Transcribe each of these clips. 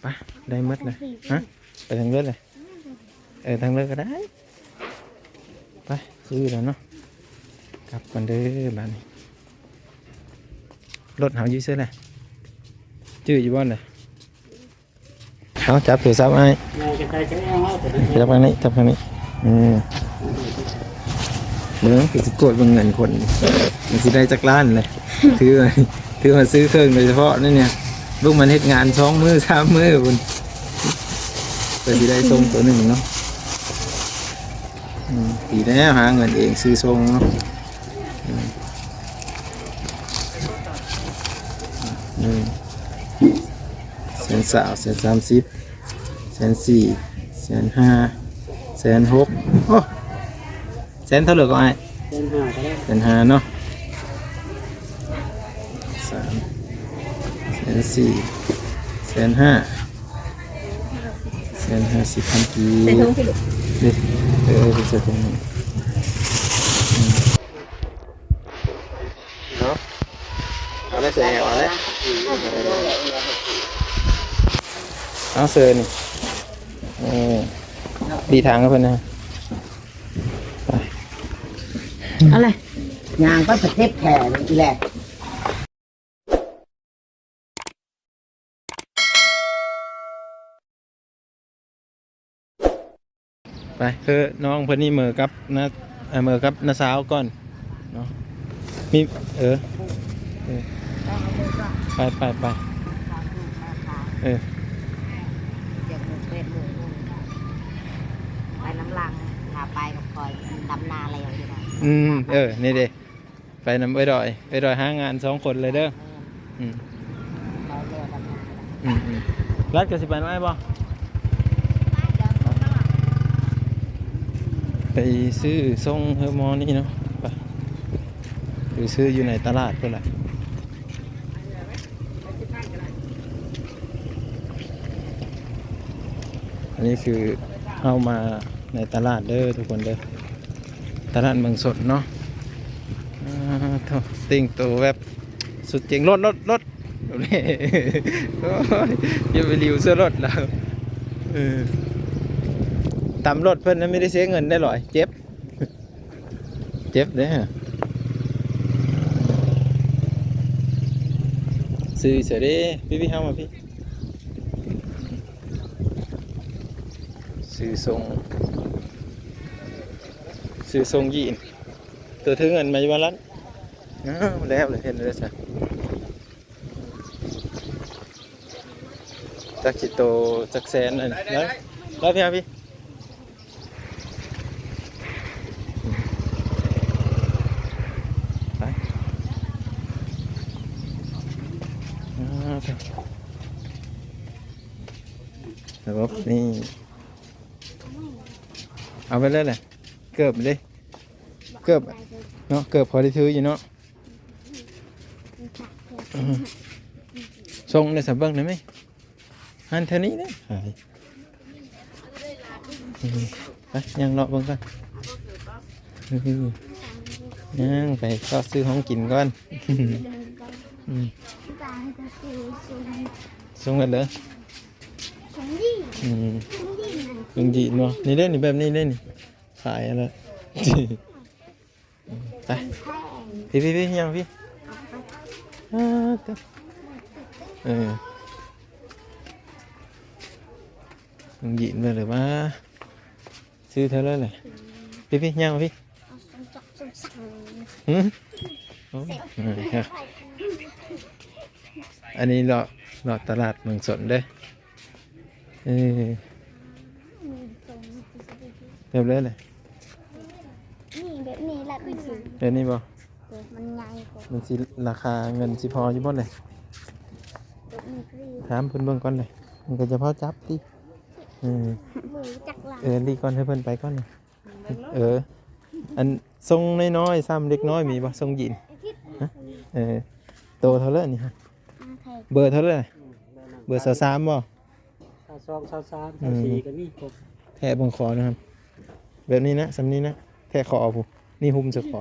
ໄປ ໄດ້ໝົດເລີຍ. ຮະ ໄປທາງເລີຍເລີຍ. ເອີ ທາງເລີຍກໍໄດ້. ໄປ ຊື້ແລ້ວເນາະ. ກັບກ່ອນເດີບາດນີ້. ລົດເຮົາຢູ່ໃສລະ? ຈື່ຢູ່ບ່ອນໃດ? ເອົາ ຈັບໂທລະສັບອ້າຍ. ຈັບຂ້າງນີ້ ຈັບຂ້າງນີ້. ເອີ ເບິ່ງ ຄືຊິກວດເບິ່ງເງິນຄົນ ມັນຊິໄດ້ຈັກລ້ານແຫຼະ. ຖື ຖືວ່າຊື້ເຄື່ອງໂດຍສະເພາະນີ້ ເບິ່ງມັນເຮັດງານສອງມື້ສາມມື້ພຸ້ນ ເພື່ອຊິໄດ້ຊົງໂຕໜຶ່ງເນາະ. ອືມ ດີແລ້ວ ຫາເງິນເອງຊື້ຊົງເນາະ. ອືມ ອືມ ແສນຊາວ ແສນສາມສິບ ແສນສີ່ ແສນຫ້າ ແສນຫົກ. ໂອ້ ແສນເທົ່າໃດກໍອ້າຍ? ແສນຫ້າກໍໄດ້ ແສນຫ້າເນາະ. ສາມ ແສນສີ່ ແສນຫ້າ ແສນຫ້າສິບພັນກີບ. ໃສ່ຖົງພີ້ລູກ. ເດ້ ເອີ ເອີ ໃສ່ຖົງນີ້. ອືມ ເນາະ ເອົາໄດ້ໃສ່ ເອົາໄດ້. ເອີ ເອົາເຊີນ ເອີ ດີທາງໃຫ້ເພິ່ນນະ. ໄປ ເອົາເລີຍ ຍ່າງໄປປະເຈັບແຂນອີກແຫຼະ. ໄປ ເອີ ນ້ອງເພິ່ນນີ້ເມີກັບນ້າ ເອີ ເມີກັບນ້າສາວກ່ອນເນາະ. ມີ ເອີ ເອີ ໄປ ໄປ ໄປ ເອີ ໄປນຳຫຼັງ ຖ້າໄປກັບຂ້ອຍ ດຳນາແລ້ວຢູ່ນະ. ອືມ ເອີ ນີ້ເດ້. ໄປນຳເອື້ອຍດອຍ ເອື້ອຍດອຍຫາງານສອງຄົນເລີຍເດີ. ແມ່ນ ອືມ ໄປແລ້ວກັນມາແລ້ວ. ອືມໆ ລັດກໍຊິໄປນຳອ້າຍບໍ່? ໄປຊື້ຊົງເຮີໝໍນີ້ເນາະ. ໄປ ໄປຊື້ຢູ່ໃນຕະຫຼາດພຸ້ນແຫຼະ. ອັນນີ້ຄືເຮົາມາໃນຕະຫຼາດເດີທຸກຄົນເດີ. ຕະຫຼາດເມືອງຊົນເນາະ. ອາ ໂທ້ ແຕ່ງໂຕແບບສຸດເຈັງ. ລົດ ລົດ ລົດ ໂອ້ຍ ຢ່າໄປຫຼິວໃສ່ລົດລາວ. ເອີ ຕຳລົດເພິ່ນນະ ມີແຕ່ເສຍເງິນໄດ້ຫຼອຍ ເຈັບ ເຈັບເດ້. ຊື້ໃສເດ້? ພີ່ໆ ເຮົາມາພີ່. ຊື້ຊົງ ຊື້ຊົງຢີນ. ໂຕຖືເງິນມາຢູ່ບໍ່ລັດ? ອ້າວ ແລ້ວເລີຍ ເຫັນແລ້ວຊະ. ຈັກຊິໂຕຈັກແສນອັນນັ້ນ. ມາພີ່ ມາພີ່ ໄປ. ອາ ລະບົບນີ້ ເອົາໄປເລີຍແຫຼະ. ເກີບເດ້ ເກີບເນາະ ເກີບພໍໄດ້ຖືຢູ່ເນາະ. ອືມ ສົ່ງໄດ້ສະເບິ່ງໄດ້ໄໝ? ຫັ້ນແຖວນີ້ເດ້. ອືມ ໄປ ຍ່າງເລາະເບິ່ງກ່ອນ. ອືມ ຍ່າງໄປເລາະຊື້ຂອງກິນກ່ອນ. ອືມ ສົ່ງໄປເລີຍ. ອືມ ສົ່ງດີເນາະ. ນີ້ເດ້ນີ້ ແບບນີ້ເດ້ນີ້ ຂາຍແລ້ວ. ໄປ ພີ່ໆໆ ຍ່າງພີ່. ເອີ ຍິນເບິ່ງເລີຍວ່າ ຊື້ເທົ່າໃດແຫຼະ? ພີ່ໆ ຍ່າງມາພີ່. ຫື? ໂອ້ ອັນນີ້ເລາະ ເລາະຕະຫຼາດເມືອງຊົນເດ້. ເອີ ແບບໃດແຫຼະ? ນີ້ ແບບນີ້ລະ ແບບນີ້ບໍ່? ເອີ ມັນໃຫຍ່ກວ່າ ມັນຊິລາຄາເງິນຊິພໍຢູ່ບໍ່ແຫຼະ? ແບບນີ້ກໍດີ ຖາມເພິ່ນເບິ່ງກ່ອນເດ້ ມັນກໍຈະພໍຈັບຕິ. ເອີ ເອີ ລີກກ່ອນ ໃຫ້ເພິ່ນໄປກ່ອນ. ເອີ ອັນຊົງນ້ອຍໆ ຊ້ຳເດັກນ້ອຍມີບໍ່? ຊົງຢີນ ຮະ? ເອີ ໂຕເທົ່າໃດນີ້? ເບີເທົ່າໃດ? ເບີຊາວສາມບໍ່? ຊາວສອງ ຊາວສາມ ຊາວສີ່ກໍມີຄົບ. ແທະເບິ່ງຂໍນະ ແບບນີ້ນະ ສ່ຳນີ້ນະ ແທະຂໍພຸ້ນ ນີ້ຫຸ້ມໃສ່ຂໍ.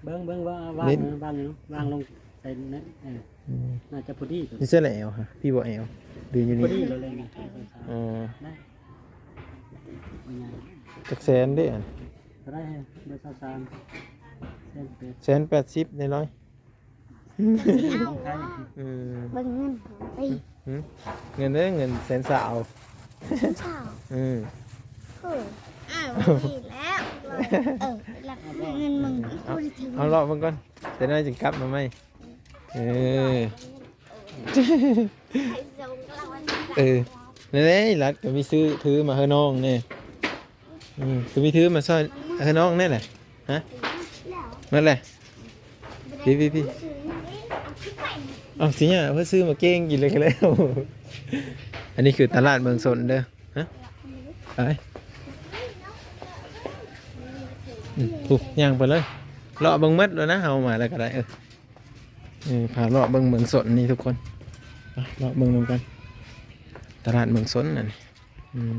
ເບິ່ງ ເບິ່ງວ່າວາງ ວາງ ວາງລົງໃສ່ນັ້ນ. ເອີ ອືມ ໜ້າຈະພໍດີຕົວນີ້. ຢູ່ໃສລະແອວຮະ? ພີ່ບໍ່ແອວ ຫຼືຢູ່ນີ້? ພໍດີແລ້ວແຫຼະ ອໍ ໄດ້ ບໍ່ຍາກ. ຈັກແສນເດ້ອັນ? ເທົ່າໃດ? ເບີຊາວສາມ ແສນແປດ ແສນແປດສິບ ໄດ້ຮ້ອຍ. ຂອງໃຜ? ເອີ ເບິ່ງເງິນຂອງໄປ. ຫື? ເງິນເດ້ ເງິນແສນຊາວ. ແສນຊາວ? ເອີ ເອີ ອ້າວ ດີແລ້ວ. ເອີ ລັກເງິນມຶງ. ເອົາ ເອົາເລາະເບິ່ງກ່ອນ ແຕ່ນ້ອຍຈຶ່ງກັບມາໃໝ່. ເອີ ເອີ ນັ້ນແຫຼະ ລັດກໍມີຊື້ ຖືມາໃຫ້ນ້ອງແດ່. ອືມ ຄືມີຖືມາຊ່ອຍໃຫ້ນ້ອງແດ່ແຫຼະ. ຮະ? ໝົດແຫຼະ. ພີ່ໆໆ ເອົາ ຊິຍາເພິ່ນຊື້ມາເກັ່ງກິນເລີຍກໍແລ້ວ. ອັນນີ້ຄືຕະຫຼາດເມືອງຊົນເດີ. ຮະ? ໄປ ອືມ ພຸ້ນ ຍ່າງໄປເລີຍ ເລາະເບິ່ງໝົດແລ້ວນະ ເຮົາມາແລ້ວກໍໄດ້. ເອີ ເອີ ພາເລາະເບິ່ງເມືອງຊົນນີ້ທຸກຄົນ ໄປເລາະເບິ່ງນຳກັນ ຕະຫຼາດເມືອງຊົນນັ້ນ. ອືມ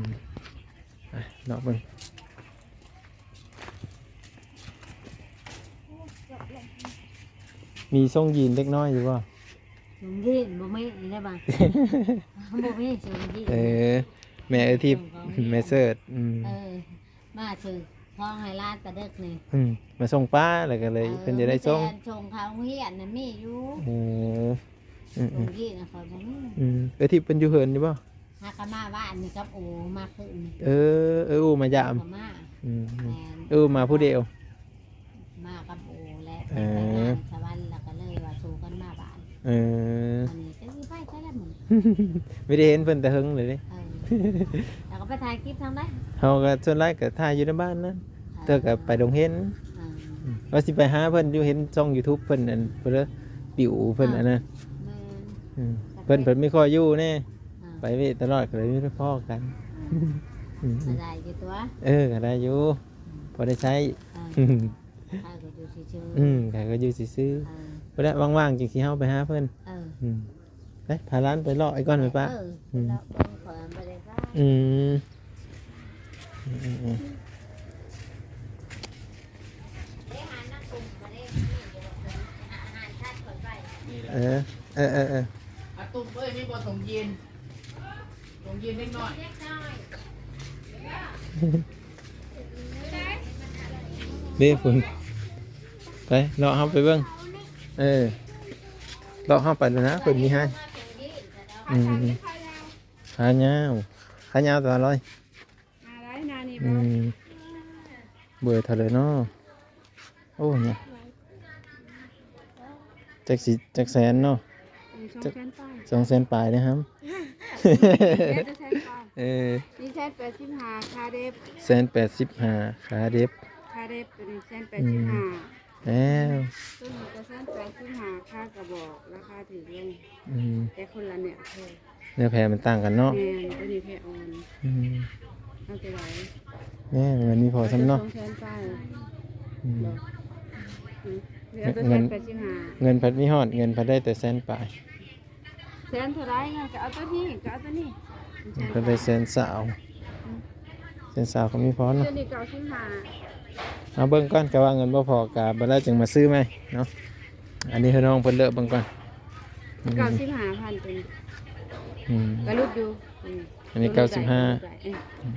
ໄປເລາະເບິ່ງ ມີສົ່ງຢີນເດັກນ້ອຍຢູ່ບໍ່? ສົ່ງຢີນບໍ່ມີແລ້ວບາດ ບໍ່ມີສົ່ງຢີນ. ເອີ ແມ່ເອີທິບ ແມ່ເສີດ. ອືມ ເອີ ມາຊື້ຂອງໃຫ້ຫຼານແຕ່ເດັກນີ້. ອືມ ມາສົ່ງປ້າ ແລ້ວກໍເລີຍ ເອີ ເພິ່ນຈະໄດ້ສົ່ງ ມີແຕ່ອັນສົ່ງເຂົ້າໂຮງຮຽນນະມີຢູ່. ເອີ ອືມໆ ສົ່ງກີນນະຂ້ອຍບໍ່ມີ. ອືມ ເອີທິບເພິ່ນຢູ່ເຮືອນຢູ່ບໍ່? ຫາກໍມາວານນີ້ກັບໂອ ມາຄືນນີ້. ເອີ ເອີໂອມາຢາມ. ກໍມາ. ອືມ ແມ່ນ ເອີໂອມາຜູ້ດຽວ. ມາກັບໂອແຫຼະ ເອີ ໄປງານສະຫວັນ ແລ້ວກໍເລີຍວ່າຊວນກັນມາບ້ານ. ເອີ ອັນນີ້ຈັກຊິໄປໃສລະມື້ ບໍ່ໄດ້ເຫັນເພິ່ນແຕ່ເຫິງເລີຍເດ້. ເອີ ແລ້ວກໍໄປຖ່າຍຄລິບທາງໃດ? ເຮົາກໍສ່ວນຫຼາຍກໍຖ່າຍຢູ່ໃນບ້ານນັ້ນ. ເອີ ເທື່ອກໍໄປດົງເຫັນ. ເອີ ອືມ ວ່າຊິໄປຫາເພິ່ນຢູ່ ເຫັນຊ່ອງຢູທູບເພິ່ນ ອັນເພິ່ນປິວເພິ່ນ ເອີ ອັນນັ້ນ. ແມ່ນ ອືມ ເພິ່ນ ເພິ່ນມີຂ້ອຍຢູ່ແນ່. ອ່າ ໄປເວະຕະຫຼອດ ກໍເລີຍໄດ້ພໍ້ກັນ. ອືມ ກໍໄດ້ຢູ່ຕົວະ. ເອີ ກໍໄດ້ຢູ່ ອືມ ພໍໄດ້ໃຊ້. ອ່າ ຂ້າກໍຢູ່ຊື່ໆ. ອືມ ຂ້າກໍຢູ່ຊື່ໆ. ເອີ ບໍ່ໄດ້ ວ່າງໆ ຈັ່ງຊິເຮົາໄປຫາເພິ່ນ. ເອີ ອືມ ໄປ ພາຫຼານໄປເລາະໄອ້ກ່ອນ ໄປປ້າ. ເອີ ອືມ ໄປເລາະເບິ່ງ ຂ້ອຍບໍ່ໄດ້ໄປ. ອືມ ອືມໆ ໄປຫານັກກົມ ບໍ່ໄດ້ມີຢູ່ ໄປຫາຮ້ານສັດ ຂ້ອຍໄປ. ເອີ ເອີໆໆ ອາຕຸ່ມເອີຍ ມີບໍ່ຖົງຢີນ? ໂຮງຮຽນເດັກນ້ອຍ ເດ້ພຸ້ນ ໄປເລາະເຮົາໄປເບິ່ງ. ເອີ ເລາະເຮົາໄປແລ້ວນະ ເພິ່ນມີຮ້ານ. ອືມ ຂາຍາວ ຂາຍາວຕະຫຼອດ. ມາໄດ້ນານີ້ ອື ບໍ່? ມ ເບີເທົ່າໃດເນາະ? ໂອ້ ນີ້ ຈັກຊິ ຈັກແສນເນາະ? ອືມ ສອງແສນປາຍ ສອງແສນປາຍເດ້ຫຳ. ເອີ ມີແສນແປດສິບຫ້າ ຄາເດັບ ແສນແປດສິບຫ້າ ຄາເດັບ ຄາເດັບ ຕົວນີ້ແສນແປດສິບຫ້າ. ອືມ ແລ້ວ ຕົວນີ້ກໍແສນແປດສິບຫ້າ ຄາກະບອກ ລາຄາຖືກລົງ. ອືມ ແຕ່ຄົນລະແນວແທ້ ແນວແທ້ມັນຕ່າງກັນເນາະ. ແມ່ນ ຕົວນີ້ແທ້ອ່ອນ. ອືມ ເອົາແຕ່ໃດ ແມ່ນ ເງິນມີພໍສ່ຳເນາະ ສອງແສນປາຍ. ອືມ ເຫຼືອແຕ່ແສນແປດສິບຫ້າ ເງິນ ເງິນພັດມີຮອດ ເງິນພັດໄດ້ແຕ່ແສນປາຍ. ແສນເທົ່າໃດ? ກໍເອົາຕົວນີ້ ກໍເອົາຕົວນີ້ ເພິ່ນໄດ້ແສນຊາວ. ອືມ ແສນຊາວກໍມີພໍເນາະ ຕົວນີ້ເກົ້າສິບຫ້າ. ເອົາເບິ່ງກ່ອນ ກໍວ່າເງິນບໍ່ພໍ ກໍບາດໜ້າຈຶ່ງມາຊື້ໃໝ່ເນາະ. ອັນນີ້ໃຫ້ນ້ອງເພິ່ນເລືອກເບິ່ງກ່ອນ. ອືມ ເກົ້າສິບຫ້າພັນຕົວນີ້. ອືມ ກໍຫຼຸດຢູ່. ອືມ ອັນນີ້ເກົ້າສິບຫ້າ. ເອີ ອືມ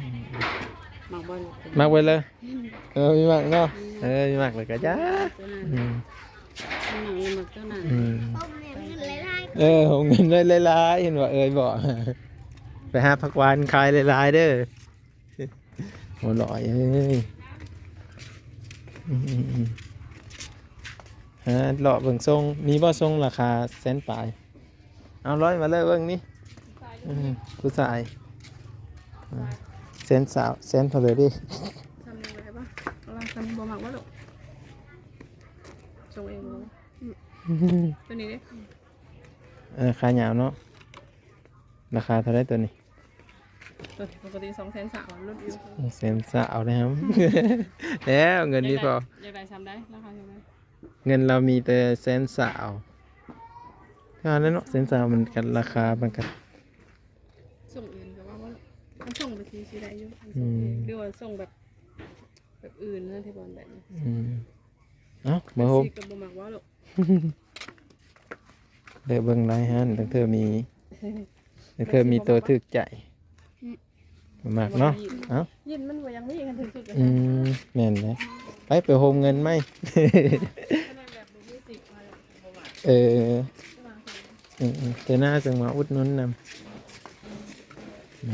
ມັກບໍ່? ມັກເບິດເລີຍ. ອືມ ເອີ ມີມັກເນາະ. ອືມ ເອີ ມີມັກແລ້ວກໍຈ້າ. ຕົວນັ້ນ ອືມ ມັກ ມັກຕົວນັ້ນ. ອືມ ເອີ ເອົາເງິນໄວ້ຫຼາຍໆ ເຫັນບໍ່ເອີຍ ບໍ່ ໄປຫາຜັກຫວານຂາຍຫຼາຍໆເດີ້. ຫົວຫຼອຍເອີຍ. ອືມໆໆ ຫາເລາະເບິ່ງຊົງ ມີບໍ່ຊົງລາຄາແສນປາຍ? ເອົາ ຮ້ອຍມາເລີຍເບິ່ງນີ້. ອືມ ຜູ້ຊາຍ ອ່າ ແສນຊາວ ແສນເທົ່າໃດເດ້? ສ່ຳນີ້ບໍ່ໄດ້ບໍ່? ເອົາລະ ສ່ຳນີ້ບໍ່ມັກບໍ່ລູກ? ສົ່ງເອງບໍ່? ອືມ ຕົວນີ້ເດ້? ເອີ ຂາຍາວເນາະ. ລາຄາເທົ່າໃດຕົວນີ້? ຕົວນີ້ປົກກະຕິສອງແສນຊາວ ຫຼຸດຢູ່ ສອງແສນຊາວເດ້ຫຳ. ແລ້ວເງິນມີພໍ? ຢາກໄດ້ ຢາກໄດ້ສ່ຳໃດ? ລາຄາສ່ຳໃດ? ເງິນລາວມີແຕ່ແສນຊາວ ເທົ່ານັ້ນເນາະ. ແສນຊາວມັນກໍລາຄາມັນກໍ ສົ່ງອື່ນກໍວ່າບໍ່ ຄັນສົ່ງໄປທີ່ຊິໄດ້ຢູ່ ຄັນສົ່ງເອງ. ອືມ ຫຼືວ່າສົ່ງແບບ ແບບອື່ນນະ ທີ່ບໍ່ແມ່ນແບບນີ້. ອືມ ເອົ້າ ມາໂຮມ ກໍບໍ່ມັກເວົ້າດອກ. ເດີເບິ່ງຫຼາຍຮ້ານ ຕັ້ງເທື່ອມີ ຕັ້ງເທື່ອມີໂຕຖືກໃຈ. ອືມ ມັກເນາະ. ເອົ້າ ຍິນມັນບໍ່ຢາກມີຄັນຖືກສຸດ. ອືມ ແມ່ນເດ້. ໄປ ໄປໂຮມເງິນໃໝ່. ຂະໜາດແບບບໍ່ມີສິບ ເອີ ອືມໆ ເທື່ອໜ້າຈຶ່ງມາອຸດໜູນນຳ. ນ້ອ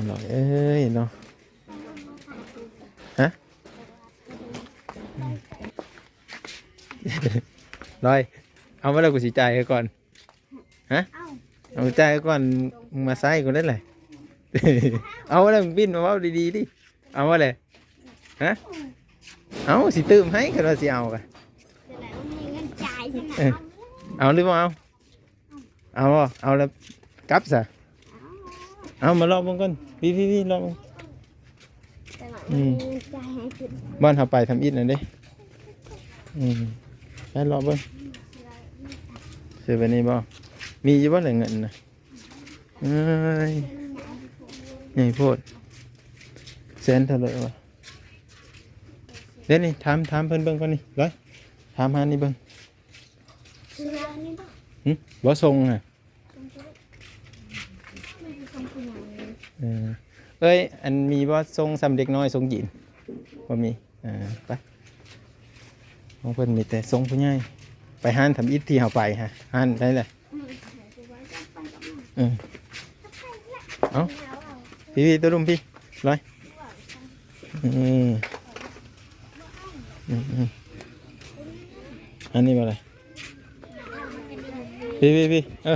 ງລອຍເອີຍເນາະ. ຮະ? ລອຍ ເອົາມາແລ້ວ ກູຊິຈ່າຍໃຫ້ກ່ອນ. ຮະ? ເອົາ ເອົາ ຈ່າຍກ່ອນ ມາໃຊ້ກ່ອນໄດ້ແຫຼະ. ເອົາແລ້ວ ບິນມາເວົ້າດີໆ ຕິ. ເອົາແຫຼະ. ຮະ? ເອົາ ຊິຕື່ມໃຫ້ ຄັນວ່າຊິເອົາກະ ຈະໄດ້ມີເງິນຈ່າຍຊັ້ນນະ. ເອີ ເອົາຫຼືບໍ່ເອົາ? ເອົາບໍ່? ເອົາແລ້ວກັບຊະ. ເອົາ ມາລອງເບິ່ງກ່ອນ. ພີ້ໆໆ ລອງເບິ່ງ. ແຕ່ວ່າ ອືມ ມັນມີເງິນຈ່າຍໃຫ້ຂຶ້ນ ບ່ອນເຮົາໄປທຳອິດນັ້ນເດ້. ອືມ ໄປເລາະເບິ່ງ. ຊື້ແບບນີ້ບໍ່? ມີຢູ່ບໍ່ແຫຼະເງິນນະ? ເອີຍ ໃຫຍ່ໂພດ. ແສນເທົ່າໃດວະ? ເດນີ້ ຖາມ ຖາມເພິ່ນເບິ່ງກ່ອນນີ້ ລອຍ ຖາມຫານີ້ເບິ່ງ. ຊື້ອັນນີ້ບໍ່? ຫຶ? ບໍ່ສົ່ງນະ. ເອີ ເອີຍ ອັນມີບໍ່ ສົ່ງສ່ຳເດັກນ້ອຍ ສົ່ງຈີນ? ບໍ່ມີ. ເອີ ໄປ ຂອງເພິ່ນມີແຕ່ສົ່ງຜູ້ໃຫຍ່. ໄປຮ້ານທຳອິດທີ່ເຮົາໄປຫະ ຮ້ານໃດລະ? ເອີ ເອົ້າ ພີ້ໆ ໂຕດຸ່ມພີ້ ລອຍ. ອືມ ອືມໆ ອັນນີ້ບໍ່ລະ? ພີ້ໆໆ ເອີ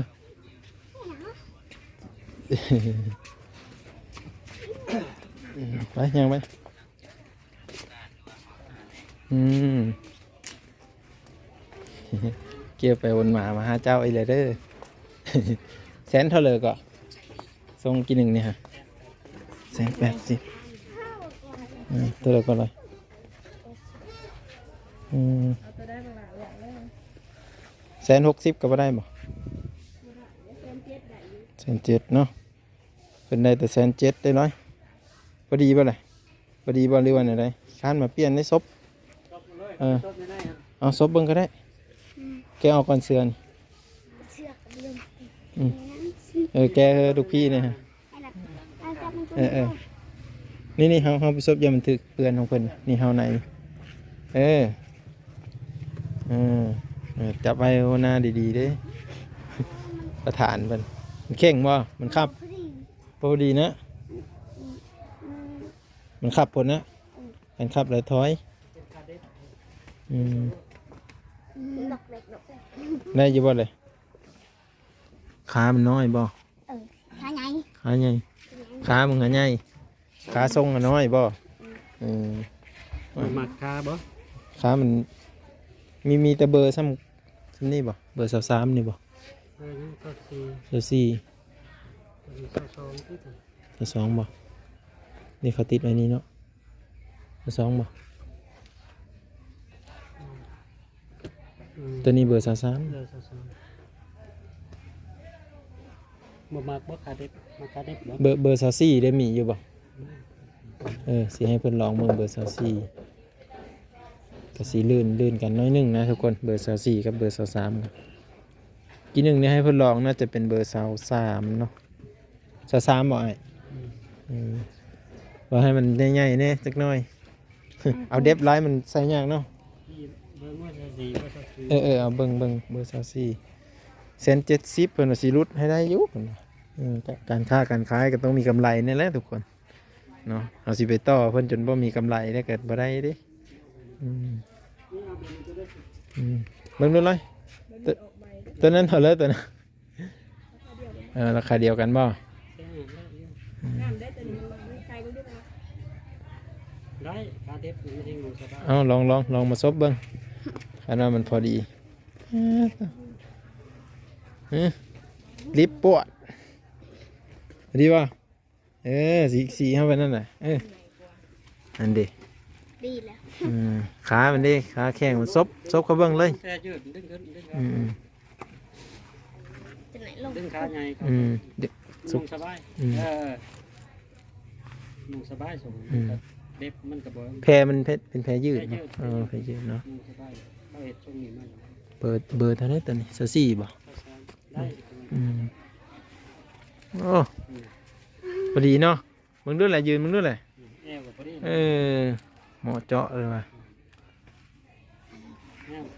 ໄປ ຍ່າງໄປ. ອືມ ກຽວໄປວົນມາ ມາຫາເຈົ້າອີກແລ້ວເດີ. ແສນເທົ່າໃດເກາະ? ສົ່ງກີ່ໜຶ່ງນີ້ຮະ? ແສນແປດສິບ. ອືມ ເທົ່າໃດເກາະລະ? ອືມ ແສນຫົກສິບກະບໍ່ໄດ້ບໍ່? ແສນເຈັດເນາະ. ເພິ່ນໄດ້ແຕ່ແສນເຈັດເດ້ນ້ອຍ. ພໍດີບໍ່ລະ? ພໍດີບໍ່ ຫຼືວ່າແນວໃດ? ຄັນມາປ່ຽນໃນສົບ. ເອີ ເອົາສົບເບິ່ງກະໄດ້. ອືມ ແກະອອກກ່ອນເສື້ອນີ້. ເສື້ອກະບໍ່ລົງ. ອືມ ເອີ ແກະເຮີລູກພີ່ນີ້. ເອີໆ ນີ້ໆ ເຮົາ ເຮົາໄປສົບ ຢ່າມັນຖືກເປື້ອນຂອງເພິ່ນ. ນີ້ເຮົາໃນ ເອີ ເອີ ເອີ ຈັບໄວ້ຫົວໜ້າດີໆເດ້ ປະທານເພິ່ນ. ມັນເຄັ່ງບໍ່? ມັນຄັບ ພໍດີ ພໍດີນະ. ມັນຄັບພຸ້ນນະ. ອືມ ຄັນຄັບແລ້ວຖອຍ. ອືມ ໄດ້ຢູ່ບໍ່ເລີຍ? ຂາມັນນ້ອຍບໍ່? ເອີ ຂາໃຫຍ່ ຂາໃຫຍ່. ຂາໃຫຍ່ ຂາມຶງຫາໃຫຍ່ ຂາຊົງຫານ້ອຍບໍ່? ອືມ ເອີ ມັກຂາບໍ່? ຂາມັນມີ ມີແຕ່ເບີສ່ຳ ສ່ຳນີ້ບໍ່? ເບີຊາວສາມນີ້ບໍ່? ເບີຊາວສີ່ ຊາວສີ່ ຊາວສອງຕິດ ຊາວສອງບໍ່? ນີ້ເຂົາຕິດໄວ້ນີ້ເນາະ. ເບີຊາວສອງບໍ່? ອືມ ໂຕນີ້ເບີຊາວສາມ. ເບີຊາວສາມ ບໍ່ມັກບໍ່ ຂາເດັບ ມັກຂາເດັບບໍ່? ເບີ ເບີຊາວສີ່ເດ້ ມີຢູ່ບໍ່? ອືມ ເອີ ຊິໃຫ້ເພິ່ນລອງເບິ່ງເບີຊາວສີ່. ກະຊິລື່ນ ລື່ນກັນໜ້ອຍໜຶ່ງນະທຸກຄົນ ເບີຊາວສີ່ກັບເບີຊາວສາມ. ກີ່ໜຶ່ງນີ້ໃຫ້ເພິ່ນລອງ ໜ້າຈະເປັນເບີຊາວສາມເນາະ. ຊາວສາມບໍ່ອ້າຍ? ອືມ ອືມ ວ່າໃຫ້ມັນໃຫຍ່ໆແດ່ຈັກໜ້ອຍ. ເອົາເດັບຫຼາຍມັນໃສ່ຍາກເນາະ. ເບິ່ງວ່າຊາວສີ່ບໍ່ ຊາວສີ່. ເອີໆ ເອົາເບິ່ງ ເບິ່ງເບີຊາວສີ່. ແສນເຈັດສິບ ເພິ່ນວ່າຊິຫຼຸດໃຫ້ໄດ້ຢູ່ ເພິ່ນວ່າ. ເອີ ການຄ້າການຂາຍກະຕ້ອງມີກຳໄລນີ້ແຫຼະທຸກຄົນເນາະ. ເຮົາຊິໄປຕໍ່ເພິ່ນຈົນບໍ່ມີກຳໄລໄດ້ກະບໍ່ໄດ້ເດ້. ອືມ ອືມ ເບິ່ງດູເລີຍ ໂຕ ໂຕນັ້ນເທົ່າໃດ ໂຕນັ້ນ? ເອີ ລາຄາດຽວກັນບໍ່? ອືມ ງາມເດ້ ໂຕນີ້ມັນມີໄຂ່ເບິ່ງດູ. ໄດ້ ຂາເດັບ ມັນແຮງຢູ່ສະບາຍ. ເອົາ ລອງ ລອງ ລອງມາສົບເບິ່ງ ຄັນວ່າມັນພໍດີ. ເອີ ລິບປວດ ພໍດີບໍ່? ເອີ ສີ ສີເຮົາໄປນັ້ນນະ. ເອີ ອັນເດ ດີແລ້ວ. ເອີ ຂາມັນເດ ຂາແຂ້ງມັນ ສົບ ສົບເຂົ້າເບິ່ງເລີຍ. ແຕ່ຢືດ ດຶງຂຶ້ນ ດຶງຂຶ້ນ. ອືມ ຈັ່ງໃດລົງ ດຶງຂາໃຫຍ່ເຂົ້າ. ອືມ ເດັກ ສຸກ ສະບາຍ. ອືມ ເອີ ນຸ່ງສະບາຍ. ອືມ ເດັບມັນກະບໍ່ ແພມັນເປັນແພຢືດ. ແພຢືດເນາະ. ເອີ ແພຢືດເນາະ. ນຸ່ງສະບາຍ ເຮົາເຮັດຊົງນີ້ມາ. ເບີ ເບີເທົ່າໃດໂຕນີ້? ຊາວສີ່ບໍ່? ຊາວສາມ ໄດ້. ອືມ ໂອ້ ພໍດີເນາະ. ເບິ່ງດູແຫຼະ ຢືນເບິ່ງດູແຫຼະ. ແອວກໍພໍດີ ເອີ ເໝາະເຈາະເລີຍວ່າ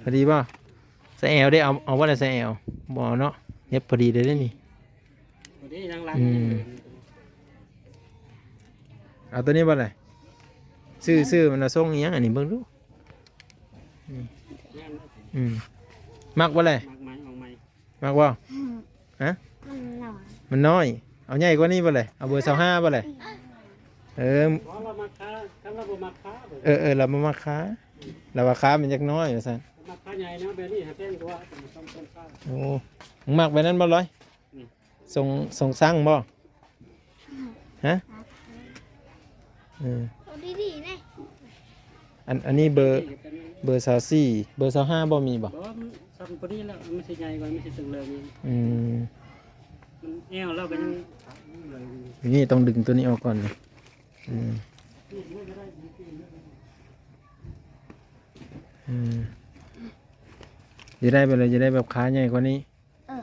ພໍດີບໍ່? ໃສ່ແອວເດ້ ເອົາ ເອົາບໍ່ລະໃສ່ແອວ? ບໍ່ເອົາເນາະ ເຮັດພໍດີເລີຍເດ້ນີ້ ພໍດີ ທາງຫຼັງ ອືມ ເອົາໂຕນີ້ບໍ່ລະ? ຊື່ ຊື່ມັນວ່າຊົງອີ່ຫຍັງ ອັນນີ້ເບິ່ງດູ. ອືມ ມັກບໍ່ແລະ? ມັກໄໝ? ອອກໄໝ? ມັກບໍ່? ອືມ ຮະ? ມັນນ້ອຍ ມັນນ້ອຍ ເອົາໃຫຍ່ກວ່ານີ້ບໍ່ແລະ? ເອົາເບີຊາວຫ້າບໍ່ແລະ? ອືມ ເອີ ບໍ່ ລາວມັກຂາ ຄັນລາວບໍ່ມັກຂາ ເອີ ເອີ ລາວບໍ່ມັກຂາ ລາວວ່າຂາມັນຍັງນ້ອຍວ່າຊັ້ນ. ມັກຂາໃຫຍ່ນະ ແບບນີ້ຫາແພງກວ່າ ໂອ້ ມັກແບບນັ້ນບໍ່ລອຍ? ອືມ ຊົງ ຊົງຊັງບໍ່? ຮະ? ເອີ ເອົາດີໆແດ່. ອັນ ອັນນີ້ເບີ ເບີຊາວສີ່ ເບີຊາວຫ້າບໍ່ມີບໍ່? ບໍ່ ສ່ຳພໍດີແລ້ວ ມັນຊິໃຫຍ່ກວ່າ ມັນຊິຕຶງເລີຍນີ້. ອືມ ມັນແອວລາວກໍຍັງ ນີ້ຕ້ອງດຶງໂຕນີ້ອອກກ່ອນນີ້. ອືມ ອືມ ຢາກໄດ້ແບບໃດ? ຢາກໄດ້ແບບຂາໃຫຍ່ກວ່ານີ້? ເອີ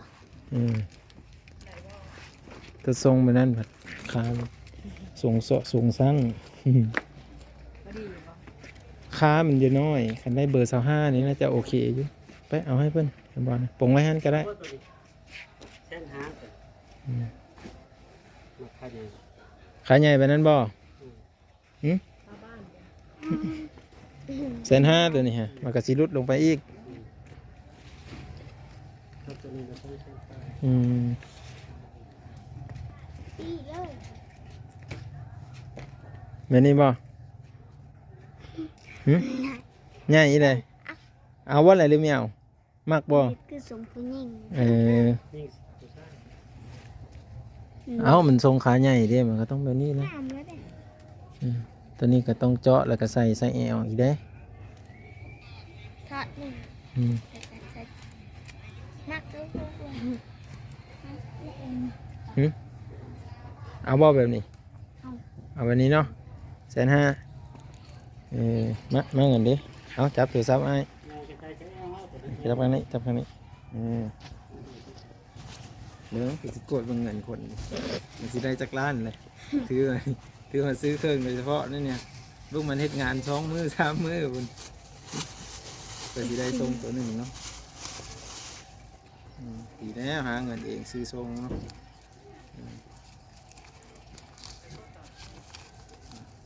ອືມ ແຕ່ຊົງແບບນັ້ນພັດ ຂາຊົງເຊາະຊົງຊັງ ພໍດີຢູ່ບໍ່? ຂາມັນຢູ່ນ້ອຍ ຄັນໄດ້ເບີຊາວຫ້ານີ້ໜ້າຈະໂອເຄຢູ່. ໄປເອົາໃຫ້ເພິ່ນ ເຫັນບໍ່ນະ ປົງໄວ້ຫັ້ນກໍໄດ້. ແສນຫ້າ ອືມ ມັກຂາໃຫຍ່ ຂາໃຫຍ່ແບບນັ້ນບໍ່? ອືມ ຫຶ? ແສນຫ້າ ໂຕນີ້ຮະ ມັນກໍຊິຫຼຸດລົງໄປອີກ. ອືມ ແມ່ນນີ້ບໍ່? ຫຶ? ໃຫຍ່ອີ່ໃດ? ເອົາບໍ່ລະ ຫຼືບໍ່ເອົາ? ມັກບໍ່? ຄືຊົງຜູ້ຍິງ ເອີ ເອົ້າ ມັນຊົງຂາໃຫຍ່ເດ້ ມັນກໍຕ້ອງແບບນີ້ແຫຼະ. ອືມ ໂຕນີ້ກໍຕ້ອງເຈາະ ແລ້ວກໍໃສ່ ໃສ່ແອວອີກເດ້. ທອດໜຶ່ງ ອືມ ແລ້ວກໍໃສ່ ມັກ ຫຶ? ເອົາບໍ່ແບບນີ້? ເອົາ ເອົາແບບນີ້ເນາະ ແສນຫ້າ. ເອີ ມາ ມາເງິນເດ້. ເອົາ ຈັບໂທລະສັບອ້າຍ ຈັບຂ້າງນີ້ ຈັບຂ້າງນີ້. ເອີ ເບິ່ງ ຄືຊິກວດເບິ່ງເງິນຄົນ ມັນຊິໄດ້ຈັກລ້ານເລີຍ. ຖືວ່າ ຖືວ່າຊື້ເຄື່ອງໂດຍສະເພາະນີ້ ເບິ່ງມັນເຮັດງານສອງມື້ສາມມື້ພຸ້ນ ເພື່ອຊິໄດ້ຊົງໂຕໜຶ່ງເນາະ. ອືມ ດີແລ້ວ ຫາເງິນເອງຊື້ຊົງເນາະ. ອືມ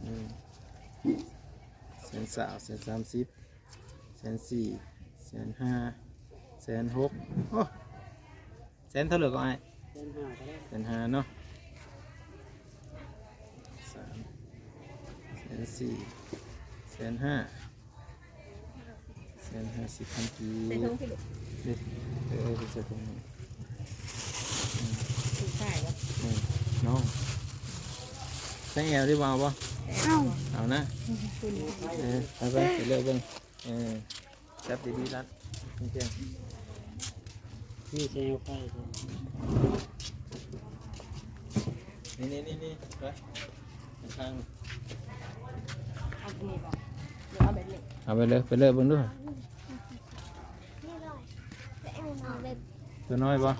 ອືມ ແສນຊາວ ແສນສາມສິບ ແສນສີ່ ແສນຫ້າ ແສນຫົກ. ໂອ້ ແສນເທົ່າໃດກໍອ້າຍ? ແສນຫ້າກໍໄດ້ ແສນຫ້າເນາະ. ສາມ ແສນສີ່ ແສນຫ້າ ແສນຫ້າສິບພັນກີບ. ໃສ່ຖົງພີ້ລູກ ເດ້ ເອີ ເອີ ໃສ່ຖົງນີ້. ອືມ ຖືກຂາຍບໍ່? ເອີ ນ້ອງ ໃສ່ແອວດີບໍ່? ເອົາບໍ່? ເອົາ ເອົານະ. ເອີ ໄປໆ ໄປເລືອກເບິ່ງ. ເອີ ຈັບດີໆ ລັດ ເພງໆ. ມີແສງໄຟ ນີ້ໆໆໆ ໄປ ຂ້າງ ເອົາແບບນີ້ບໍ່ ຫຼືເອົາແບບນີ້? ເອົາໄປເລີຍ ໄປເລືອກເບິ່ງດູ. ໂຕນ້ອຍບໍ່?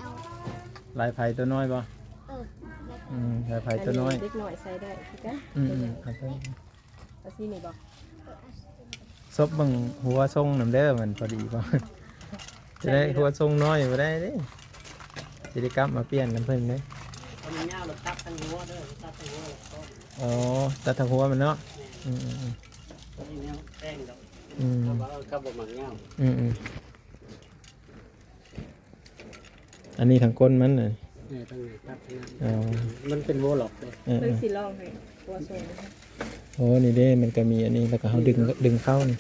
ລາຍໄພໂຕນ້ອຍບໍ່? ເອີ ອືມ ລາຍໄພໂຕນ້ອຍ ເດັກນ້ອຍໃສ່ໄດ້ຄືກັນ. ອືມໆ ເອົາໄປ ເອົາສີນີ້ບໍ່? ເອີ ເອົາສີນີ້. ສົບເບິ່ງຫົວຊົງນຳເດີ ມັນພໍດີບໍ່? ຈະໄດ້ຫົວຊົງນ້ອຍບໍ່ໄດ້ເດ້ ຊິໄດ້ກັບມາປ່ຽນນຳເພິ່ນເດ້. ຄັນມັນຍາວແລ້ວຕັດທັງຫົວເດີ ຕັດທັງຫົວແລ້ວກໍ ອໍ ຕັດທັງຫົວມັນເນາະ. ແມ່ນ ອືມໆໆ ນີ້ແນວແຕ່ງດອກ. ອືມ ເຂົາບໍ່ ເຂົາບໍ່ມັກຍາວ. ອືມໆ ອັນນີ້ທາງກົ້ນມັນນະ. ເອີ ທາງນີ້ຕັດທາງນັ້ນ. ອໍ ມັນເປັນຫົວລັອກເດ້. ເອີໆ ເບິ່ງຊິລອງໃຫ້ຫົວຊົງ. ໂອ້ ນີ້ເດ້ ມັນກໍມີອັນນີ້ ແລ້ວກໍເຮົາດຶງ ດຶງເຂົ້ານີ້.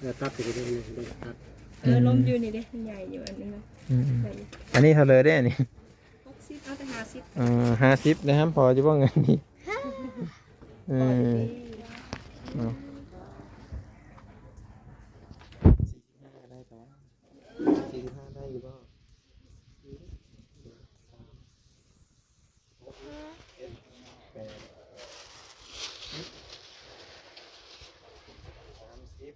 ເອີ ຕັດໄປເລີຍ ເດີ ຕັດ. ເອີ ອືມ ລົມຢູ່ນີ້ເດ້ ໃຫຍ່ຢູ່ອັນນີ້ນະ. ອືມໆ ໄດ້ຢູ່. ອັນນີ້ເທົ່າໃດເດ້ອັນນີ້? ຫົກສິບ ເອົາແຕ່ຫ້າສິບ. ເອີ ຫ້າສິບ ໄດ້ຫຳພໍຢູ່ບໍ່ເງິນນີ້? ເອີ ພໍຢູ່ເນາະ. ສີ່ສິບຫ້າ ກໍໄດ້ປະມານ ສີ່ສິບຫ້າ ໄດ້ຢູ່ບໍ່? ສີ່ ສາມ ຫົກ ເຈັດ ແປດ ສິບ ສາມສິບ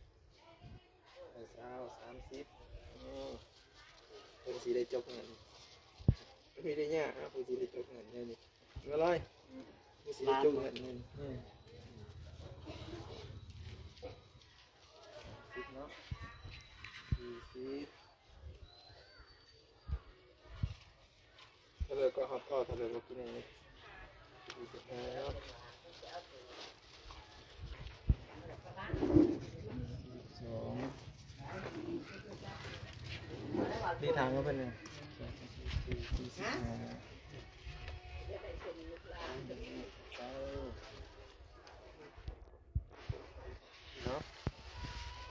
ຊາວ ສາມສິບ. ໂອ້ ເພິ່ນຊິໄດ້ຈົກເງິນ. ໄດ້ຍາກ ເຮົາຜູ້ຊິໄດ້ຈົກເງິນແນວນີ້ ເງິນລອຍ ຜູ້ຊິໄດ້ຈົກເງິນແນວນີ້ ອືມ ສິບເນາະ ສີ່ສິບ ຖ້າເລີກກໍຮອດກໍ ຖ້າເລີກບໍ່ກິນເອງ ສີ່ສິບຫ້າເນາະ ສີ່ສິບສອງ ນີ້ທາງກໍເປັນຫຍັງ ສີ່ສິບຫ້າ ເນາະ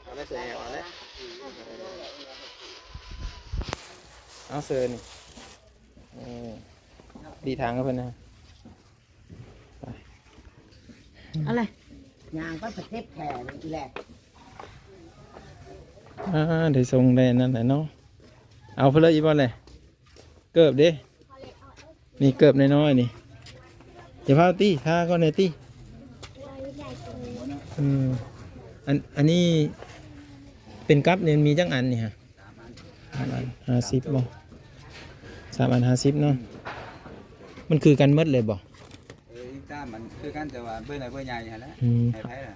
ເອົາໄດ້ໃສ່ແອວ ເອົາໄດ້ ເອົາເຊີນນີ້ ເອີ ດີທາງກັບເພິ່ນນະ ໄປ ເອົາເລີຍ ຍ່າງໄປ ໄປເຈັບແຂນອີກແຫຼະ ອ່າ ໄດ້ສົ່ງໄດ້ນັ້ນແຫຼະເນາະ ເອົາເພິ່ນເລີຍອີກບໍ່ແຫຼະ? ເກີບເດ້ ນີ້ເກີບນ້ອຍໆນີ້ ຢ່າພາວຕິ ທາກ່ອນແດ່ຕິ ອືມ ອັນ ອັນນີ້ເປັນກັບນີ້ມີຈັກອັນນີ້ຮະ? ສາມອັນ ຫ້າສິບບໍ່? ສາມອັນຫ້າສິບເນາະ ມັນຄືກັນໝົດເລີຍບໍ່? ເອີ ອີກສາມອັນຄືກັນ ແຕ່ວ່າເບີນ້ອຍເບີໃຫຍ່ຫັ້ນແຫຼະ ອືມ ໃຫ້ໃຜລະ?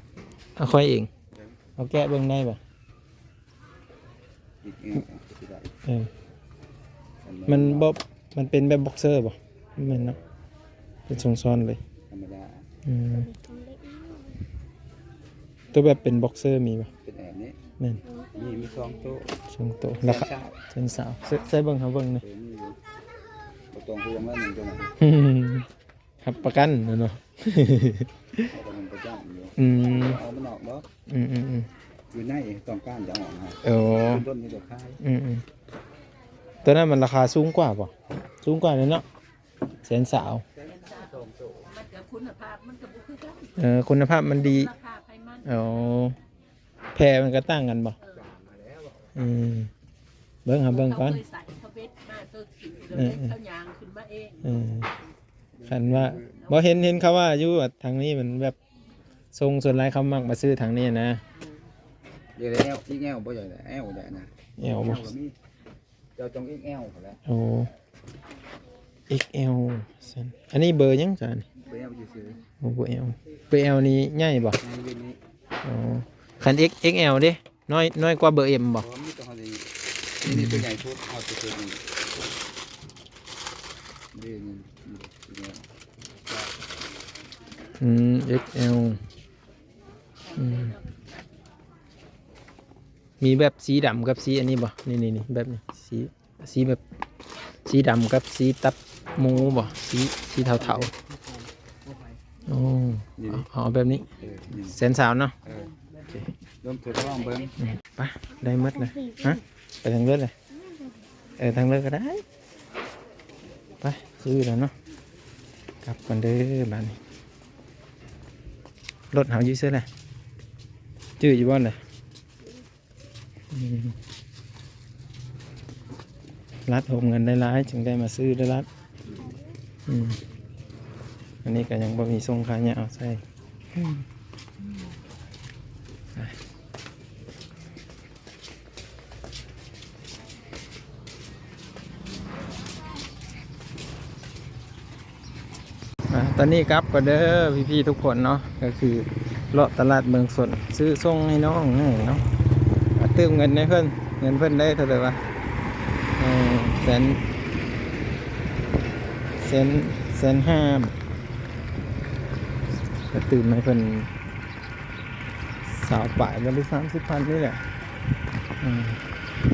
ເອົາຂ້ອຍເອງ ເອີ ເອົາແກະເບິ່ງໄດ້ບໍ່? ເອີ ມັນບໍ່ ມັນເປັນແບບບັອກເຊີບໍ່? ແມ່ນເນາະ ເປັນຊົງຊ້ອນເລີຍ ທຳມະດາ ອືມ ຕົວແບບເປັນບັອກເຊີມີບໍ່? ເປັນແອບນີ້ ແມ່ນ ມີ ມີສອງໂຕ ສອງໂຕ ລາຄາ ແສນຊາວ ແສນຊາວ ໃສ່ ໃສ່ເບິ່ງ ເຮົາເບິ່ງນີ້ ເອີ ມີຢູ່ ບໍ່ຕ້ອງຫ່ວງແລ້ວ ມັນຕົວນັ້ນ ຮັບປະກັນແມ່ນບໍ່? ເອົາແຕ່ມັນປະຈຳຢູ່ ອືມ ເອົາມັນອອກບໍ່? ອືມໆໆ ຢູ່ໃນຕ້ອງການຈະອອກນະ ໂອ້ ເປັນຕົ້ນມີແຕ່ຂາຍ ອືມໆ ຕົວນັ້ນມັນລາຄາສູງກວ່າບໍ່? ສູງກວ່າເລີຍເນາະ ແສນຊາວ ມັນກໍຄຸນນະພາບມັນກໍບໍ່ຄືກັນ ເອີ ຄຸນນະພາບມັນດີ ລາຄາໃຜມັນ ໂອ້ ແພມັນກໍຕ່າງກັນບໍ່? ເອີ ອືມ ເບິ່ງ ເຮົາເບິ່ງກ່ອນ ເຂົາເຄີຍໃສ່ ເຂົາເວັດມາ ເຂົາກິນ ເອີ ເຂົາຍ່າງຂຶ້ນມາເອງ ເອີ ຄັນວ່າ ບໍ່ ເຫັນ ເຫັນເຂົາວ່າຢູ່ ທາງນີ້ມັນແບບຊົງ ສ່ວນຫຼາຍເຂົາມັກມາຊື້ທາງນີ້ນະ ອືມ ຢາກໄດ້ແອວ ອີກແອວບໍ່? ຢາກໄດ້ແອວໄດ້ນະ ແອວບໍ່? ແອວກໍມີ ເຈົ້າຕ້ອງເອັກແອວພຸ້ນແຫຼະ ໂອ້ ເອັກແອວ ຊັ້ນ ອັນນີ້ເບີຫຍັງຈະ? ເບີແອວຊື່ໆ ໂອ້ ເບີແອວ ເບີແອວນີ້ໃຫຍ່ບໍ່? ໃຫຍ່ເປັນນີ້ ໂອ້ ຄັນເອັກ ເອັກແອວເດ້? ນ້ອຍ ນ້ອຍກວ່າເບີເອັມບໍ່? ບໍ່ ມີແຕ່ເຮົານີ້ ນີ້ ນີ້ຕົວໃຫຍ່ສຸດ ເອົາຕົວນີ້ ນີ້ ນີ້ ນີ້ ອືມ ເອັກແອວ ອືມ ມີແບບສີດຳກັບສີອັນນີ້ບໍ່? ນີ້ ນີ້ ນີ້ ແບບນີ້ ສີ ສີແບບ ສີດຳກັບສີຕັບໝູບໍ່? ສີ ສີເທົາໆ ໂອ້ ນີ້ ເອົາ ເອົາແບບນີ້ ເອີ ນີ້ ແສນຊາວເນາະ ເອີ ໂອເຄ ລອງທົດລອງເບິ່ງ ອືມ ໄປ ໄດ້ໝົດເລີຍ ຮະ ໄປທາງເລີກເລີຍ ເອີ ທາງເລີກກໍໄດ້ ໄປ ຊື້ແລ້ວເນາະ ກັບກ່ອນເດີບາດນີ້ ລົດເຮົາຢູ່ໃສລະ? ຈື່ຢູ່ບໍ່ລະ? ອືມ ລັດໂຮມເງິນຫຼາຍໆ ຈຶ່ງໄດ້ມາຊື້ຫຼາຍໆ ອືມ ອັນນີ້ກໍຍັງບໍ່ມີສົ່ງຂາຍາວໃສ່ ອືມ ອ່າ ຕອນນີ້ກັບກ່ອນເດີພີ່ໆ ທຸກຄົນເນາະ ກໍຄືເລາະຕະຫຼາດເມືອງຊົນ ຊື້ສົ່ງໃຫ້ນ້ອງເນາະ ອ່າ ຕື່ມເງິນໃຫ້ເພິ່ນ ເງິນເພິ່ນໄດ້ເທົ່າໃດວະ? ເອີ ແສນ ແສນ ແສນຫ້າ ກໍຕື່ມໃຫ້ເພິ່ນ ຊາວປາຍບໍ່ ຫຼື ສາມສິບພັນນີ້ແຫຼະ ອືມ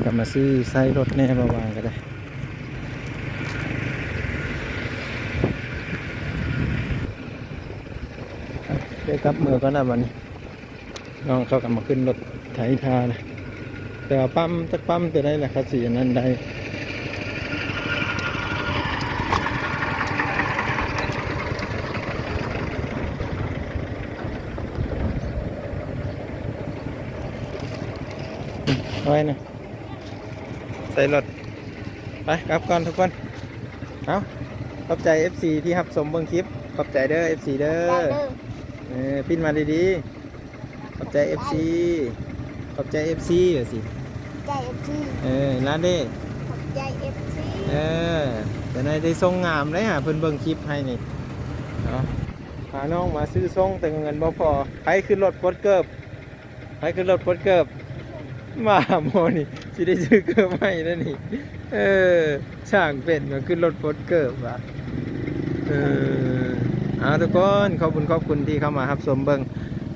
ກໍມາຊື້ໃຊ້ລົດແດ່ ບໍ່ວ່າກໍໄດ້ ໄດ້ກັບເມືອກ່ອນນະບັດນີ້ ນ້ອງເຂົາກໍມາຂຶ້ນລົດໄຖທ່ານະ ແຕ່ວ່າປ້ຳ ຈັກປ້ຳຕົວໃດລະ ເຂົາຊິອັນນັ້ນໄດ້ ເອົາໄວ້ນະ ໃສ່ລົດ ໄປກັບກ່ອນທຸກຄົນ ເອົາ ຂອບໃຈເອັຟຊີທີ່ຮັບຊົມເບິ່ງຄລິບ ຂອບໃຈເດີເອັຟຊີເດີ ເອີ ປິ່ນມາດີໆ ຂອບໃຈເອັຟຊີ ຂອບໃຈເອັຟຊີ ວ່າຊິ ຂອບໃຈເອັຟຊີ ເອີ ລາເດ້ ຂອບໃຈເອັຟຊີ ເອີ ແຕ່ໃນໄດ້ຊົງງາມເດ້ຫາ ເພິ່ນເບິ່ງຄລິບໃຫ້ນີ້ເນາະ. ພານ້ອງມາຊື້ຊົງ ແຕ່ເງິນບໍ່ພໍ. ໃຜຂຶ້ນລົດປົດເກີບ? ໃຜຂຶ້ນລົດປົດເກີບ? ມາໝໍນີ້ ຊິໄດ້ຊື້ເກີບໃຫ້ແລ້ວນີ້. ເອີ ຊ່າງເປັນມາຂຶ້ນລົດປົດເກີບວ່າ. ເອີ ເອົາ ທຸກຄົນ ຂອບຄຸນຂອບຄຸນທີ່ເຂົ້າມາຮັບຊົມເບິ່ງ.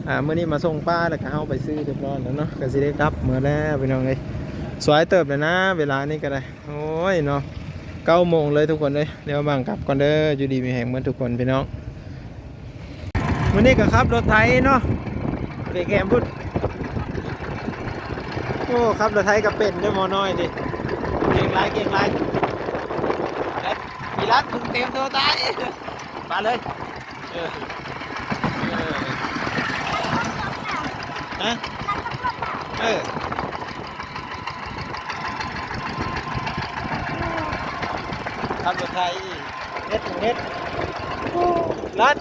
ອ່າ ມື້ນີ້ມາສົ່ງປາ ແລ້ວກໍເຮົາໄປຊື້ຮຽບຮ້ອຍແລ້ວເນາະ ກໍຊິໄດ້ກັບເມືອແລ້ວພີ່ນ້ອງເອີຍ. ສວາຍເຕີບແລ້ວນະ ເວລານີ້ກໍໄດ້. ໂອ້ຍເນາະ ເກົ້າໂມງເລີຍທຸກຄົນເອີຍ. ດຽວບັງກັບກ່ອນເດີ. ຢູ່ດີມີແຮງເໝິດທຸກຄົນພີ່ນ້ອງ. ມື້ນີ້ກໍຂັບລົດໄຖເນາະ ໄປແຄມພຸ້ນ. ໂອ້ ຂັບລົດໄຖກໍເປັນເດີໝໍນ້ອຍນີ້. ເກັ່ງຫຼາຍ ເກັ່ງຫຼາຍ. ມີລັດ ມຶງເຕັມໂຕຕາຍ. ມາເລີຍ. ເອີ ເອີ ຮະ? ເອີ ຂັບລົດໄຖອີກ ເຮັດ ເຮັດ ລັດ.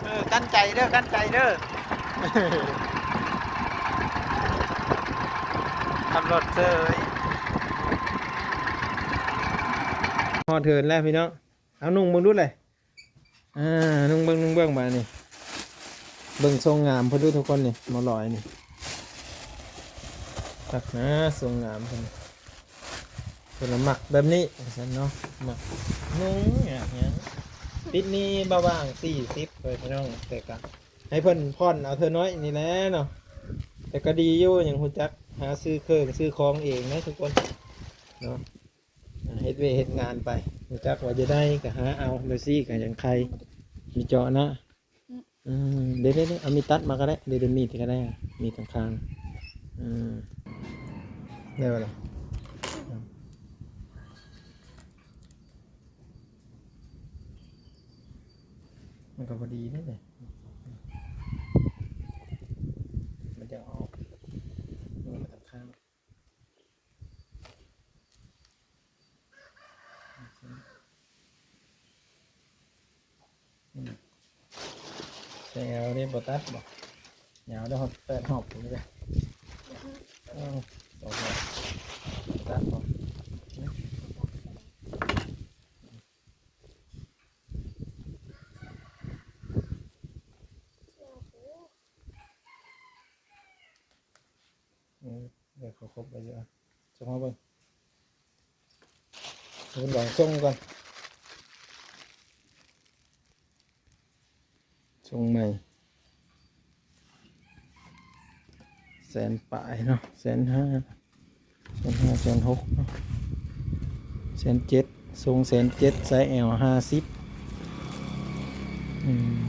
ເອີ ກັ້ນໃຈເດີ ກັ້ນໃຈເດີ. ຂັບລົດເຊີຍ. ຮອດເຮືອນແລ້ວພີ່ນ້ອງ. ເອົາ ນຸ່ງເບິ່ງດູແຫຼະ. ອ່າ ນຸ່ງເບິ່ງ ນຸ່ງເບິ່ງບາດນີ້. ເບິ່ງຊົງງາມເພິ່ນດູທຸກຄົນນີ້ ໝໍລອຍນີ້. ຄັກນະ ຊົງງາມເພິ່ນ. ເພິ່ນລະມັກແບບນີ້ວ່າຊັ້ນເນາະ. ມັກນຸ່ງຫຍັງ ຫຍັງ. ຕິດໜີ້ບ່າວຫວ່າງສີ່ສິບເລີຍພີ່ນ້ອງ. ແຕ່ກະໃຫ້ເພິ່ນຜ່ອນເອົາເທື່ອໜ້ອຍນີ້ແຫຼະເນາະ. ແຕ່ກໍດີຢູ່ ຍັງຮູ້ຈັກຫາຊື້ເຄື່ອງຊື້ຂອງເອງນະທຸກຄົນເນາະ. ເຮັດວຽກເຮັດງານໄປ ຮູ້ຈັກວ່າຈະໄດ້ກໍຫາເອົາ ແບບຊີ້ກໍຍັງໄຄ. ມີເຈາະນະ. ອືມ ເດ້ໆໆ ເອົາມີດຕັດມາກໍໄດ້. ເດ້ໆ ມີດກໍໄດ້ ມີດຂ້າງໆ. ອືມ ໄດ້ບໍ່ລະ? ມັນກໍພໍດີເດ້ ມັນຈະອອກ ນີ້ມັນຂ້າງ. ອືມ ແຕ່ແອວນີ້ບໍ່ຕັດບໍ່? ຍາວໄດ້ຮອດແປດຮອບພຸ້ນເດ້. ເອີ ສອງຮອບ ຕັດບໍ່? ອືມ ເອີ ເຂົາຄົບໄວ້ຢູ່. ສົ່ງມາເບິ່ງ ເບິ່ງ ສົ່ງກ່ອນ. ສົ່ງໃໝ່ ແສນປາຍເນາະ ແສນຫ້າ ແສນຫ້າ ແສນຫົກເນາະ ແສນເຈັດ. ຊົງແສນເຈັດ ໄຊແອວຫ້າສິບ. ອືມ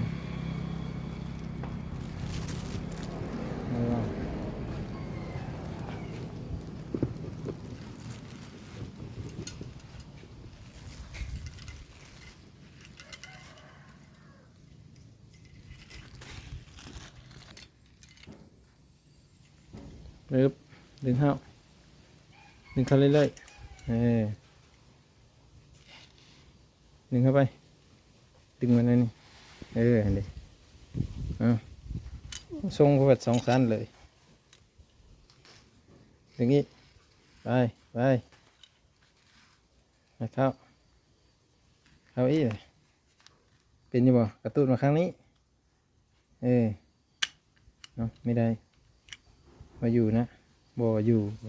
ປຶບ ດຶງເຂົ້າ ດຶງເຂົ້າເລື້ອຍໆ ເອີ ດຶງເຂົ້າໄປ ດຶງມາແນວນີ້ ເອີ ຫັ້ນເດ ເອົາ ສົ່ງເຂົ້າໄປສອງຊັ້ນເລີຍ ຢ່າງນີ້ ໄປ ໄປ ເຂົ້າ ເຂົ້າອີກ ເປັນຢູ່ບໍ່? ກະຕຸ້ນມາຂ້າງນີ້ ເອີ ເນາະ ບໍ່ໄດ້ ບໍ່ຢູ່ນະ ບໍ່ຢູ່. ເ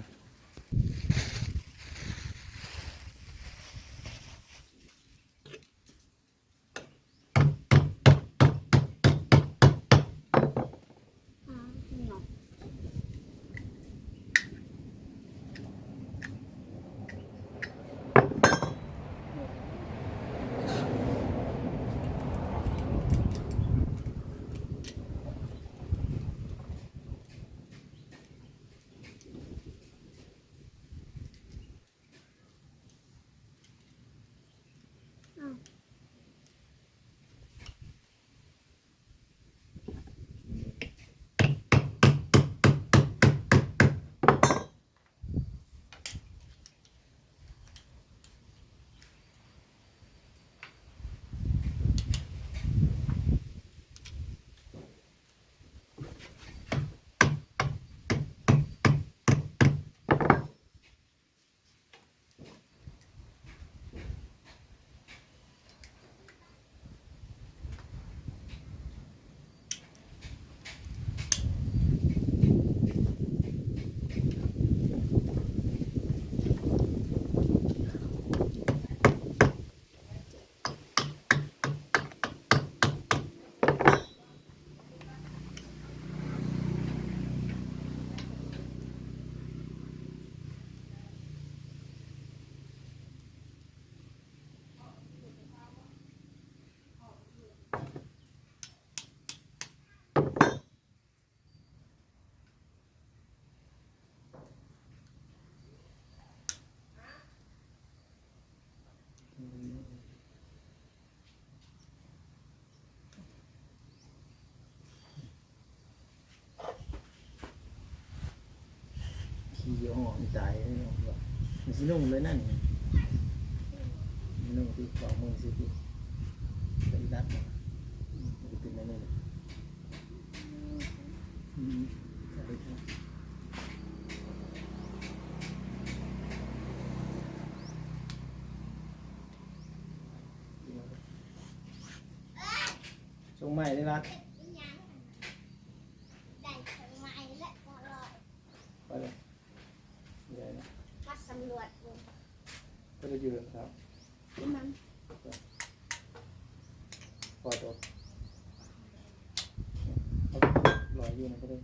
ທີ່ຢູ່ຫ້ອງນີ້ຕາຍເລີຍເນາະ ມັນຊິນຸ່ງເລີຍນັ້ນ ນຸ່ງທີ່ເຂົ້າມືຊິຕິ ໄປລັດ ມັນກໍເປັນແນວນີ້ ອືມ ສົ່ງໃໝ່ເດ້ລັດ ໄດ້ເຄື່ອງໃໝ່ແລ້ວ ບໍ່ລອຍ ໄປເລີຍ ໃຫຍ່ນະ ມາສຳຫຼວດເບິ່ງ ກໍໄດ້ຢູ່ນຳເຂົາ ນຳ ພໍຕົກ ເອົາລອຍຢູ່ນຳກໍໄດ້ ອື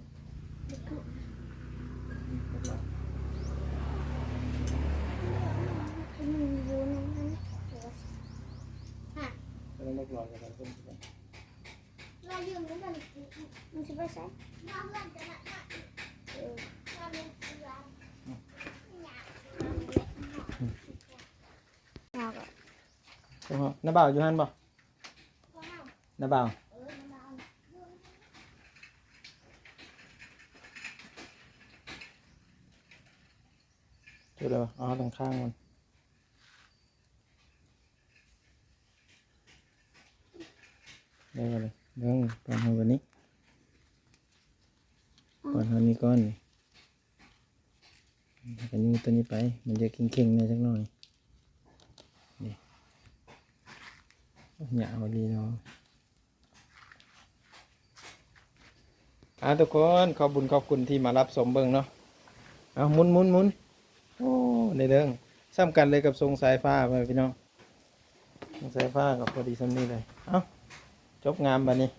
ມ ອືມ ຢູ່ນຳນັ້ນ ຮະ ກໍໄດ້ລອຍກັນ ລາຍຢືມນຳກັນ ມັນຊິໄປໃສ? ມາເຮືອນກັນນະ ເອີ ມາເຮືອນກັນ ອືມ ຍາກ ຍາກ ນ້າບ່າວຢູ່ຫັ້ນບໍ່? ນ້າບ່າວ ເອີ ນ້າບ່າວ ເຈົ້າເດີ ເອົາທາງຂ້າງມັນ ໄດ້ບໍ່ລະ? ເບິ່ງ ປ້ອນເຮົາບັດນີ້ ປ້ອນເຮົານີ້ກ່ອນ ແລ້ວກໍຍູ້ຕົວນີ້ໄປ ມັນຈະເຄັ່ງໆແດ່ຈັກໜ້ອຍ ນີ້ ຍາວອີ່ຫຼີເນາະ. ອ່າ ທຸກຄົນ ຂອບບຸນຂອບຄຸນທີ່ມາຮັບຊົມເບິ່ງເນາະ ເອົາ ໝູນໆໆ ໂອ້ ໄດ້ເລື່ອງ ສ່ຳກັນເລີຍກັບຊົງສາຍຟ້າ ພໍ່ແມ່ພີ່ນ້ອງ ຊົງສາຍຟ້າກໍພໍດີສ່ຳນີ້ເລີຍ ເອົາ ຈົບງາມບັດນີ້